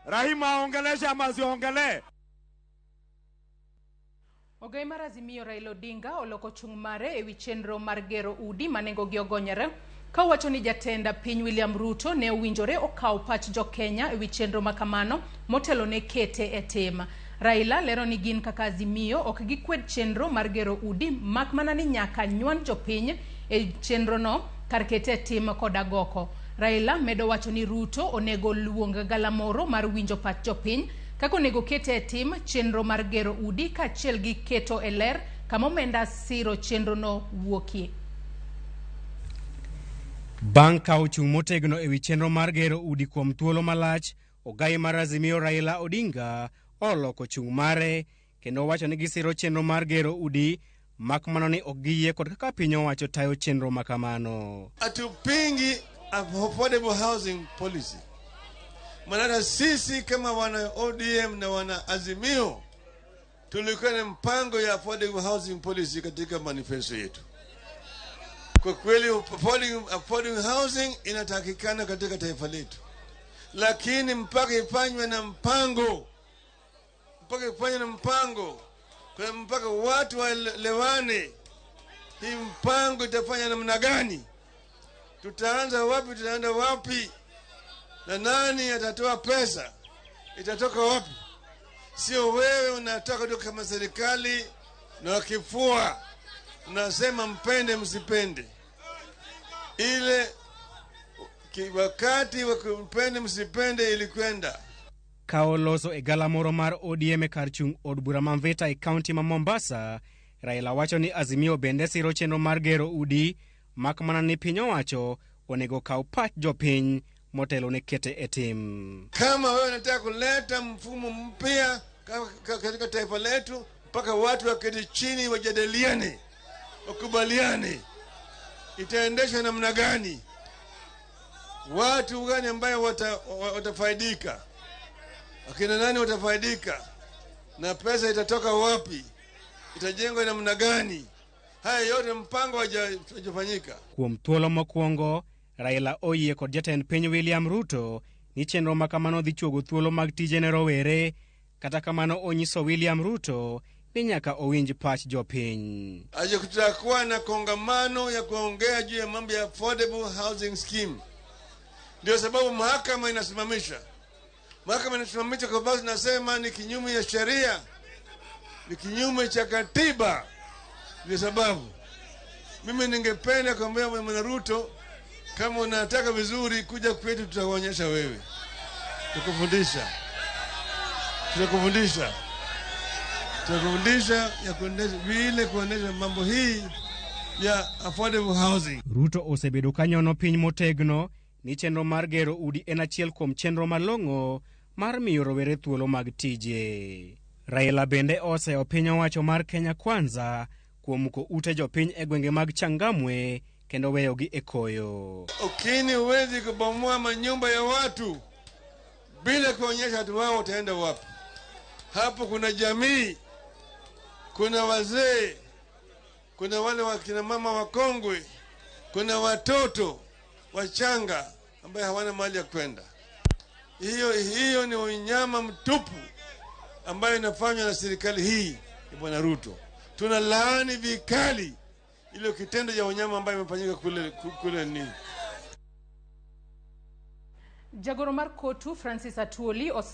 Rahima aongeleshe ama asiongelee? Ogai mar Azimio Raila Odinga oloko chung' mare ewi chenro mar gero udi ma nengogi ogonyore ka owacho ni jatend piny William Ruto ne owinjore okaw pach jo-Kenya ewi chenro ma kamano motelo ne kete e tim. Raila lero ni gin kaka Azimio ok gikwed chenro mar gero udi mak mana ni nyaka nywan jopiny e chenrono kar kete e tim kod agoko. Raila medo wacho ni Ruto onego luong galamoro mar winjo pach jopiny kaka onego kete e tim chenro mar gero udi kaachiel gi keto e ler kama omenda siro chenrono wuokie. Bang' ka ochung' motegno ewi chenro mar gero udi kuom thuolo malach, ogai mar Azimio Raila Odinga oloko chung' mare kendo owacho ni gisiro chenro mar gero udi mak mana ni ok giyie kod kaka piny owacho tayo chenro ma kamano. Hatupingi affordable housing policy. Maana sisi kama wana ODM na wana Azimio tulikuwa na mpango ya affordable housing policy katika manifesto yetu. Kwa kweli affordable housing inatakikana katika taifa letu, lakini mpaka ifanywe na mpango, mpaka ifanywe na mpango, kwa mpaka watu waelewane, hii mpango itafanya namna gani, tutaanza wapi, tutaenda wapi, na nani atatoa pesa, itatoka wapi? Sio wewe unataka tu kama serikali na kifua unasema mpende msipende. Ile wakati wa kumpende msipende ilikwenda. Ka oloso e galamoro mar ODM e kar chung' od bura ma Mvita e kaunti ma Mombasa, Raila wacho ni Azimio bende siro chenro mar gero udi mak mana ni piny owacho onego kaw pach jopiny motelo ne kete e tim. Kama wewe unataka kuleta mfumo mpya katika taifa letu, mpaka watu waketi chini wajadiliane, wakubaliane itaendeshwa namna gani, watu gani ambayo watafaidika, akina nani watafaidika, na pesa itatoka wapi, itajengwa namna gani. Haya yote mpango haujafanyika. Kuom thuolo mokwongo, Raila oyie kod jatend piny William Ruto ni chenro ma kamano dhi chuogo thuolo mag tije ne rowere. Kata kamano onyiso William Ruto ni nyaka owinj pach jopiny. Aje kutakuwa na kongamano ya kuongea juu ya mambo ya affordable housing scheme. Ndio sababu mahakama inasimamisha. Mahakama inasimamisha kwa sababu nasema ni kinyume ya sheria, ni kinyume cha katiba. Ndio sababu mimi ningependa kuambia Bwana Ruto, kama unataka vizuri, kuja kwetu, tutakuonyesha wewe, tukufundisha, tutakufundisha, tutakufundisha ya kuendesha vile kuendesha mambo hii ya affordable housing. Ruto osebedo ka nyono piny motegno ni chenro mar gero udi en achiel kuom chenro malong'o mar miyo rowere thuolo mag tije. Raila bende oseyo piny owacho mar Kenya Kwanza kuom muko ute jopiny e gwenge mag Changamwe kendo weyogi e koyo. Lakini huwezi kubomoa manyumba ya watu bila kuonyesha watu wao wataenda wapi. Hapo kuna jamii, kuna wazee, kuna wale wakina mama wakongwe, kuna watoto wachanga ambaye hawana mahali ya kwenda. Hiyo ni unyama mtupu ambayo inafanywa na serikali hii ya Bwana Ruto. Tunalaani vikali ile kitendo cha unyama ambayo imefanyika kule ni Jagoro mar Kotu Francis Atwoli ose